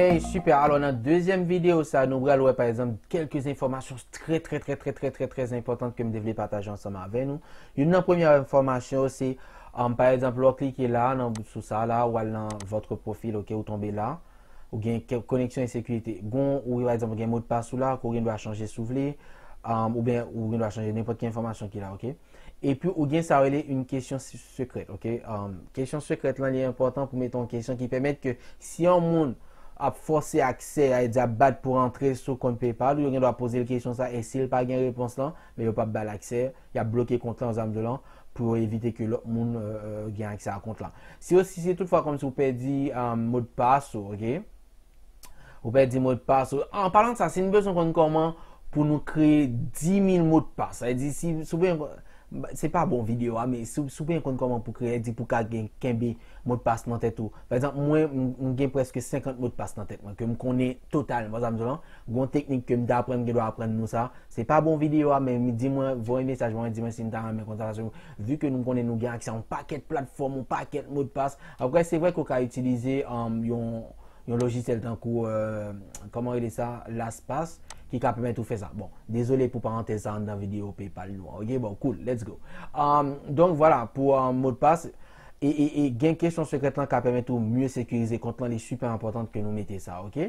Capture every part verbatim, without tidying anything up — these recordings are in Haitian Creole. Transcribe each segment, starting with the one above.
Hey, super. Alò, nan dezyèm videyo sa, nou pral wè, pa egzanp, kèlke enfòmasyon trè, trè, trè, trè, trè, trè, trè enpòtan ke m te vle pataje ansanm avè nou. Youn nan premye enfòmasyon yo, se, um, pa egzanp, lè w klike la, nan, sou sa la, ou al nan votre profil, ok, ou tonbe la, ou gen kè-, koneksyon e sekirite. Gon, ou, pa egzanp, ou gen modpas ou la, ke w gen dwa chanje si w vle, um, oubyen ou gen dwa chanje nenpòt ki enfòmasyon ki la, ok? Epi ou gen sa rele une question se-, secrète, ok? Um, kesyon sekrèt lan, li enpòtan pou mete yon kesyon ki pèmèt ke si yon moun ap fòse aksè a, e di ap bat pou rantre sou kont PayPal, ou yo gen dwa poze l kesyon sa, e si l pa gen repons lan, men yo p ap ba l aksè, y ap bloke kont lan, zam de lan, pou yo evite ke lòt moun, euh, euh, gen aksè a kont lan. Si yo, si se toutfwa kòmsi ou pèdi, um, modpas ou, ok? Ou pèdi modpas ou. An palan de sa, si nou bezwen konn kòman pou nou kreye dis mil modpas, sa vle di, si, si w bezwen, se pa bon videyo a, men si, si w bezwen konn kòman pou kreye, di pou ka gen, kenbe modpas nan tèt ou. Pa egzanp, mwen, m, m gen prèske senkant modpas nan tèt mwen, ke m konnen totalman, sa m di w lan. Gon teknik ke m ta aprann, m gen dwa aprann nou sa. Se pa bon videyo a, men di mwen, voye mesaj mwen, di mwen si n ta renmen konn sa, paske vi ke nou konnen nou gen aksè a yon pakèt platfòm, yon pakèt modpas. Apre, se vre ke w ka itilize, um, yon, yon lojisyèl tankou, euh, kòman rele sa, LastPass, ki ka pèmèt ou fè sa. Bon, dezole pou parantèz sa anndan videyo PayPal nou an. Ok, bon, cool, let's go. Um, donk, vwala, pou, um, modpas, e, e, e gen kesyon sekrèt lan ka pèmèt ou mye sekirize kont lan, li sipè enpòtan ke nou mete sa, ok?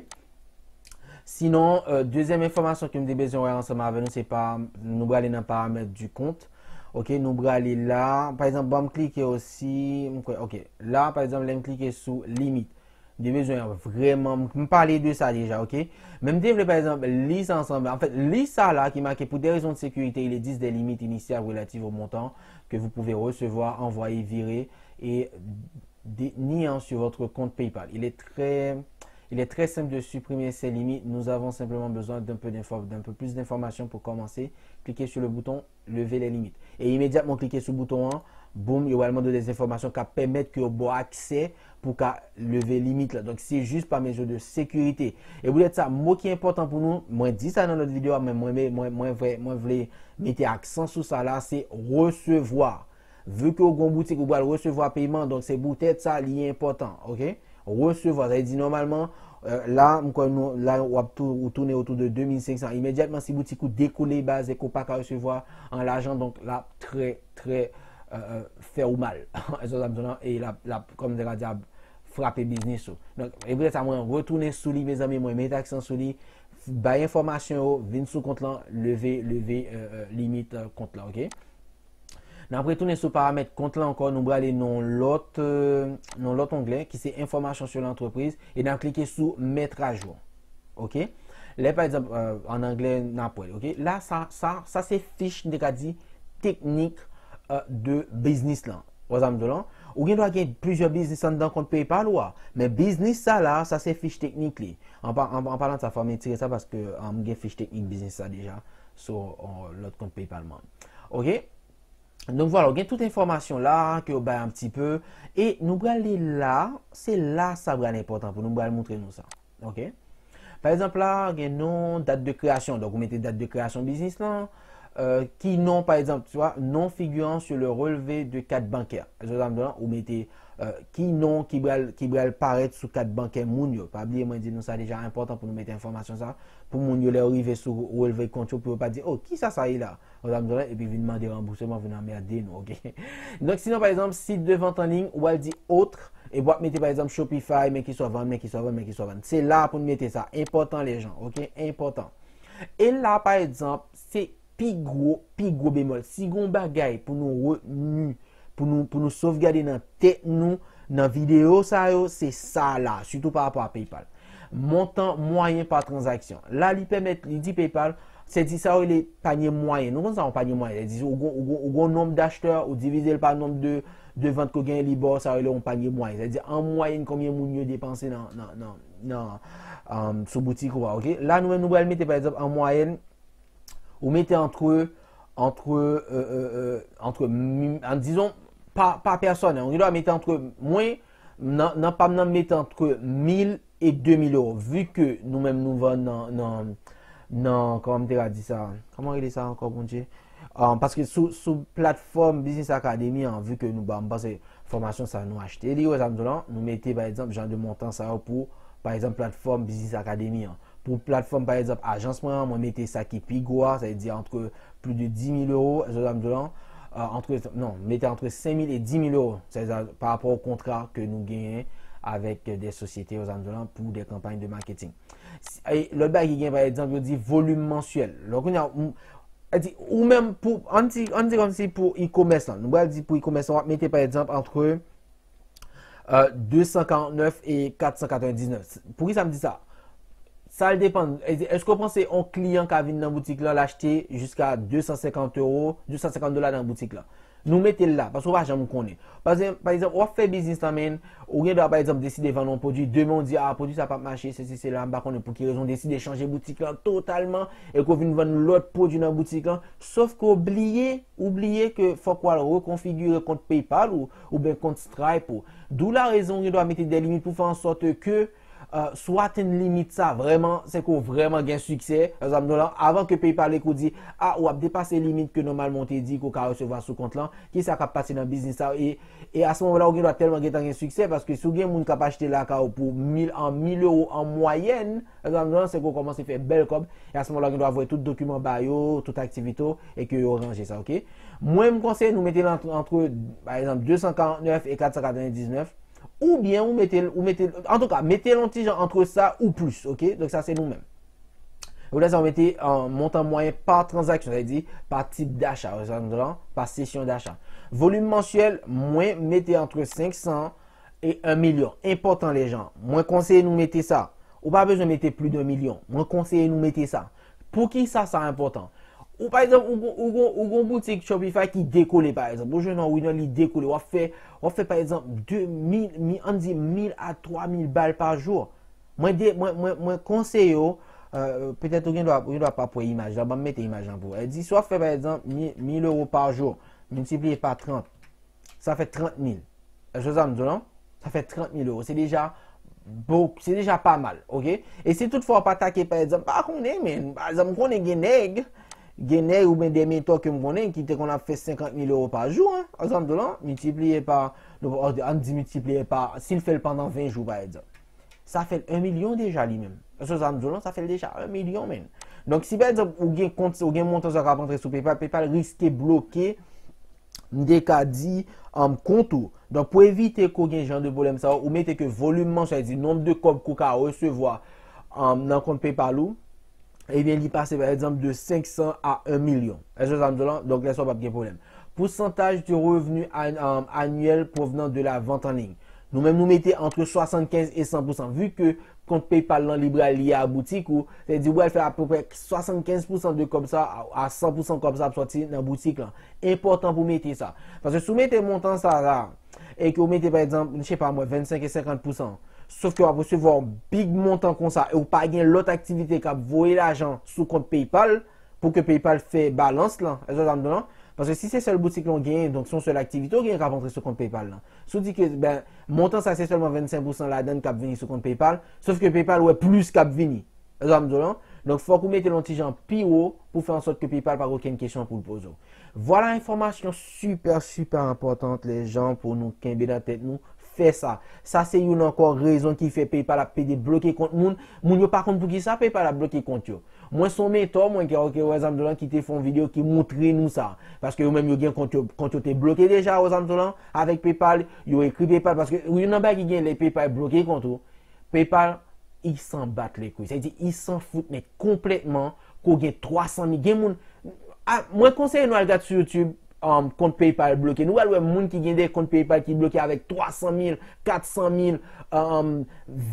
Sinon, euh, dezyèm enfòmasyon ke m te bezwen wè ansanm avè nou, se pa, nou prale nan paramèt du compte. Ok, nou prale la. Pa egzanp, ban m klike osi, m kwè, ok. La, pa egzanp, lè m klike sou limit, m te bezwen vrèman, m pale de sa deja, ok? Men m te vle, pa egzanp, li sa ansanm. Anfèt, li sa la ki make pour des raisons de sécurité, il existe des limites initiales relatives au montant que vous pouvez recevoir, envoyer, virer et détenir sur votre compte PayPal. Il est très, il est très simple de supprimer ces limites. Nous avons simplement besoin d'un peu d'info-, d'un peu plus d'informations pour commencer. Cliquez sur le bouton lever les limites. E imedyatman w klike sou bouton an, boum, yo pral mande w de enfòmasyon k ap pèmèt ke yo ba w aksè pou w ka leve limit la. Donk, se jis pa mezi de sekirite. E poutèt sa, mo ki enpòtan pou nou, mwen di sa nan lòt videyo a, men mwen, mwen, mwen, vre, mwen vle mete aksan sou sa la, se resevwa. Vi ke w gon boutik, ou pral resevwa peyman, donk se poutèt sa li enpòtan, ok? Resevwa, sa vle di nòmalman, euh, la, m kwè nou, la, w ap tou-, ou tounen otou de de mil senk san. Imedyatman, si boutik ou dekoule, baz, e ke w pa ka resevwa an lajan, donk l ap trè, trè, euh, euh, fè ou mal. Èske w sa m di w lan? E l ap, l ap, kòm m te ka di, ap frape biznis ou. Donk, e poutèt sa, mwen retounen sou li, mezanmi, mwen mete aksan sou li, bay enfòmasyon yo, vin sou kont lan, leve, leve, euh, euh, limit, euh, kont lan, ok? N ap retounen sou paramèt kont lan ankò, nou prale nan lòt, euh, nan lòt onglè ki se enfòmasyon sou lantrepriz e n ap klike sou mettre à jour. Ok? Lè pa egzanp, euh, an anglè n ap wè, ok? La, sa, sa, sa se fich, n te ka di, teknik, euh, de biznis lan. Wè sa m di w lan? Ou gen dwa gen plizyè biznis anndan kont PayPal ou a, men biznis sa la, sa se fich teknik li. An pa-, an, an palan de sa, fò m retire sa paske, euh, m gen fich teknik biznis sa deja sou, euh, lòt kont PayPal mwen. Ok? Donk, vwala, ou gen tout enfòmasyon la ke yo bay un petit peu. E nou prale la, se la sa pral enpòtan pou nou, m pral montre nou sa. Ok? Pa egzanp la, gen non, dat de kreyasyon. Donk, ou mete dat de kreyasyon biznis lan. Euh, ki non, pa egzanp, tu vois, non figurant sur le relevé de carte bancaire. Ou mete, euh, ki non ki pral, ki pral parèt sou kat bankè moun yo. Pa bliye, mwen di nou sa deja, enpòtan pou nou mete enfòmasyon sa. Pou moun yo, lè yo rive sou relve kont yo, pou yo pa di, "Oh, kisa sa ye la?" Ou sa m di w la, epi vin mande ranbousman, vin anmède nou, ok? Donk, sinon, pa egzanp, site de vente en ligne, ou al di autre, epi w ap mete, pa egzanp, Shopify, men kisa w vann, men kisa w vann, men kisa w vann. Se la pou n mete sa. Enpòtan, lejan, ok? Enpòtan. E la, pa egzanp, se pi gwo, pi gwo bemòl. Si gon bagay pou nou retni, pou nou, pou nou sovgade nan tèt nou, nan videyo sa yo, se sa la, sitou pa rapò a PayPal. Montan mwayen pa tranzaksyon. La, li pèmèt, li di PayPal, se di sa yo rele panye mwayen. Nou konn sa yon panye mwayen. Li di, ou gon, ou gon, ou gon nonb dachtè, ou divize l pa nonb de, de vant ke w genyen, li ba w sa yo rele yon panye mwayen. Sa vle di, an mwayèn, konbyen moun yo depanse nan, nan, nan, nan, um, sou boutik ou a, ok? La, nou menm, nou pral mete, pa egzanp, an mwayèn, ou mete antre, antre, euh, euh, euh, antre, mi-, an, dizon, pa, pa pèsonèl, ou gen dwa mete antre, mwen, nan, nan pa m nan, mete antre mil e de mil ewo, vi ke nou menm nou vann nan, nan, nan, kòman m te ka di sa? Kòman rele sa ankò, Bondye? Ah, paske sou, sou platfòm Business Academy an, vi ke nou ba, m panse fòmasyon sa nou achte li, wè sa m di w lan, nou mete, pa egzanp, jan de montan sa yo pou pa egzanp, platfòm Business Academy an. Pou platfòm, pa egzanp, ajans mwen an, mwen mete sa ki pi gwo a, sa vle di antre plis de dis mil euro, èske sa m di w lan, euh, antre, non, mete antre senk mil e dis mil euro, sa vle di pa rapò o kontra ke nou genyen avèk de sosyete, èske sa m di w lan, pou de kanpay de maketing. E lòt bagay ki gen, pa egzanp, yo di volim mansyèl. Lè kounye a, ou, e di, ou menm pou, ann di, ann di kòmsi pou e-commerce lan. Nou pral di pou e-commerce lan, w ap mete, pa egzanp, antre euh, de san karant nèf e kat san katrevendisnèf. Poukisa m di sa? Sa depann. Èske w panse yon kliyan ka vin nan boutik lan, l achte jiska de san senkant euro, de san senkant dola nan boutik lan? Nou mete l la, paske w pa janm konnen. Pa egzanp, w ap fè biznis lan, men ou gen dwa, pa egzanp, deside vann yon pwodui, demen w di, a, pwodui sa p ap mache, sesi, sela, m pa konnen pou ki rezon, w deside chanje boutik lan totalman, e ke w vin vann lòt pwodui nan boutik lan, sof ke w bliye, ou bliye ke fòk w al rekonfigire kont PayPal ou, oubyen kont Stripe ou. D'où la raison ou gen dwa mete de limit pou fè an sòt ke, euh, si w atenn limit sa, vrèman, se ke w vrèman gen siksè. Egzanp, nou la, avan ke PayPal ekou di, a, w ap depase limit ke nòmalman w te di ke w ka resevwa sou kont lan, kisa k ap pase nan biznis sa? E, e a se moman la, ou gen dwa tèlman gentan gen siksè, paske si w gen moun k ap achte lakay ou pou mil, an mil euro an mwayèn, egzanp, nou la, se ke w kòmanse fè bèl kòb, e a se moman la, ou gen dwa voye tout dokiman ba yo, tout aktivite w, e ke yo ranje sa, oke? Mwen, m konseye nou mete l antre, antre, pa egzanp, de san karant nèf e kat san katrevendisnèf, oubyen ou mete l, ou mete l, antouka, mete l yon ti jan antre sa ou plis, oke? Donk, sa se nou menm. Ou la sa, ou mete, euh, montan mwayen pa tranzaksyon, sa vle di pa tip dacha, sa vle di pa sesyon dacha. Volim mansyèl, mwen mete antre senk san e yon milyon. Enpòtan, lejan. Mwen konseye nou mete sa. Ou pa bezwen mete plis de milyon. Mwen konseye nou mete sa. Poukisa sa enpòtan? Ou, pa egzanp, ou gon, ou gon, ou gon boutik Shopify ki dekole, pa egzanp. Ou jwenn yon winner, li dekole. W ap fè, w ap fè, pa egzanp, de mil, mi-, ann di mil a twa mil bal pa jou. Mwen de, mwen, mwen, mwen konseye w, euh, petèt ou gen dwa, ou gen dwa pa p wè imaj la, ban m mete imaj lan pou ou. Èl di, si w ap fè, pa egzanp, mi-, mil euro pa jou, miltipliye pa trant, sa fè trant mil. Èske sa m di w lan? Sa fè trant mil euro. Se deja bon, se deja pa mal, oke? E si toutfwa w pa take, pa egzanp, pa konnen, men, pa egzanp, m konnen gen nèg, gen nèg oubyen de mentò ke m konnen ki te konn ap fè senkant mil euro pa jou, en. Egzanp, m di w lan, miltipliye pa, ann di miltipliye pa, si l fè l pandan ven jou, pa egzanp. Sa fè l yon milyon deja li menm. Èske sa m di w lan? Sa fè l deja yon milyon, menn. Donk, si pa egzanp, ou gen kont, ou gen montan sa k ap antre sou PayPal, PayPal riske bloke, m te ka di, um, kont ou. Donk, pou evite ke w gen jan de pwoblèm sa yo, ou mete ke volim mansyèl, sa vle di nonb de kòb ke w ka resevwa, um, nan kont PayPal ou, ebyen, li pase, pa egzanp, de senk san a yon milyon. Èske sa m di w lan? Donk, lè sa w p ap gen pwoblèm. Pourcentage de revenu an-, um, annuel provenant de la vente en ligne. Nou menm, nou mete antre swasannkenz e san pousan. Vi ke kont PayPal lan, li pral lye a boutik ou, sa vle di ou pral fè apeprè swasannkenz pousan de kòb sa, a, a san pousan kòb sa ap sòti nan boutik lan. Enpòtan pou mete sa. Paske si w mete montan sa la, e ke w mete, pa egzanp, m se pa mwen, vennsenk e senkant pousan, sof ke w ap resevwa yon big montan konsa, e w pa gen lòt aktivite k ap voye lajan sou kont PayPal, pou ke PayPal fè balans lan, èske sa m di w lan? Paske si se sèl boutik lan w genyen, donk se yon sèl aktivite w genyen k ap antre sou kont PayPal lan. Si w di ke, ben, montan sa se sèlman vennsenk pousan ladan l k ap vini sou kont PayPal, sof ke PayPal wè plis k ap vini. Èske sa m di w lan? Donk, fòk ou mete l yon ti jan pi wo pou fè an sòt ke PayPal pa gen okenn kesyon pou l poze w. Vwala enfòmasyon sipè, sipè enpòtan, lejan, pou nou kenbe nan tèt nou. Fè sa. Sa se youn ankò rezon ki fè PayPal ap pede bloke kont moun. Moun yo pa konn poukisa PayPal ap bloke kont yo. Mwen se yon mentò, mwen ki, oke, wè zanm do lan ki te fè yon videyo ki montre nou sa. Paske yo menm yo gen kont yo, kont yo te bloke deja, wè zanm do lan, avèk PayPal, yo ekri PayPal, paske youn nan bagay ki gen lè PayPal bloke kont ou, PayPal, i s'en bat les couilles. Sa vle di, i s'en fout, men konplètman, ke w gen twa san mil, gen moun, a, mwen konseye nou al gad sou YouTube, um, kont PayPal bloke. Nou pral wè moun ki gen de kont PayPal ki bloke avèk twa san mil, kat san mil, um,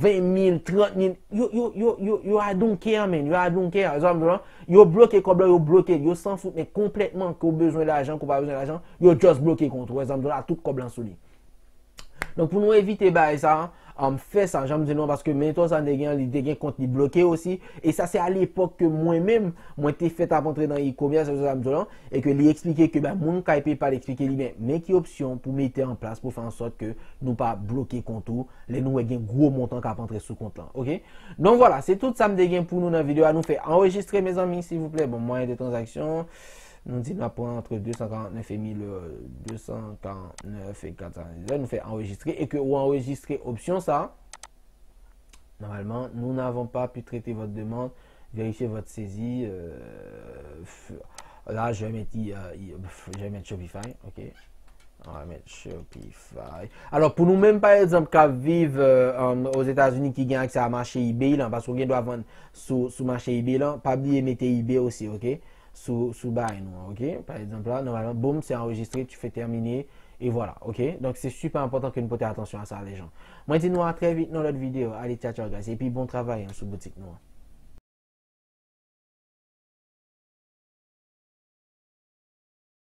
ven mil, trant mil. Yo, yo, yo, yo, yo, I don't care, man. Yo, I don't care. Zanm do lan, yo bloke kòb lan, yo bloke. Yo s'en fout, men konplètman ke w bezwen lajan, ke w pa bezwen lajan. Yo just bloke kont ou. Wè zanm do lan, tout kòb lan sou li. Donk, pou nou evite bagay sa, um, fè sa, jan m di nou an, paske mentò sa m te gen an, li te gen kont li bloke osi. E sa se a lepòk ke mwen menm, mwen te fèt ap antre nan e-commerce, se sa m di w lan, e ke li eksplike ke, ben, moun kay PayPal eksplike li, ben, men ki opsyon pou mete an plas pou fè an sòt ke nou pa bloke kont ou, lè nou wè gen gwo montan k ap antre sou kont lan, oke? Donk, vwala, se tout sa m te gen pou nou nan videyo a. Nou fè anrejistre, mezanmi, silvouplè. Bon, mwayen de tranzaksyon, nou di n ap pran antre de san karant nèf e mil, euh, de san karant nèf e kat san. Nou fè anrejistre e ke ou anrejistre opsyon sa. Normalement, nous n'avons pas pu traiter votre demande. Vérifiez votre saisie. Euh, là, je vais mettre, euh, je vais mettre Shopify, ok. On va mettre Shopify. Alors, pour nous-mêmes, par exemple, qui vivent euh, aux États-Unis, qui gagnent accès à marché eBay, là, parce qu'on doit vendre sous, sous marché eBay, là, pas oublier mettre eBay aussi, ok. Sous, sous bail, nous, ok. Par exemple, là, normalement, boum, c'est enregistré, tu fais terminer, et voilà, ok. Donc, c'est super important que nous portions attention à ça, les gens. Moi, je dis nous à très vite dans l'autre vidéo. Allez, ciao, ciao, guys. Et puis, bon travail hein, sur boutique, nous.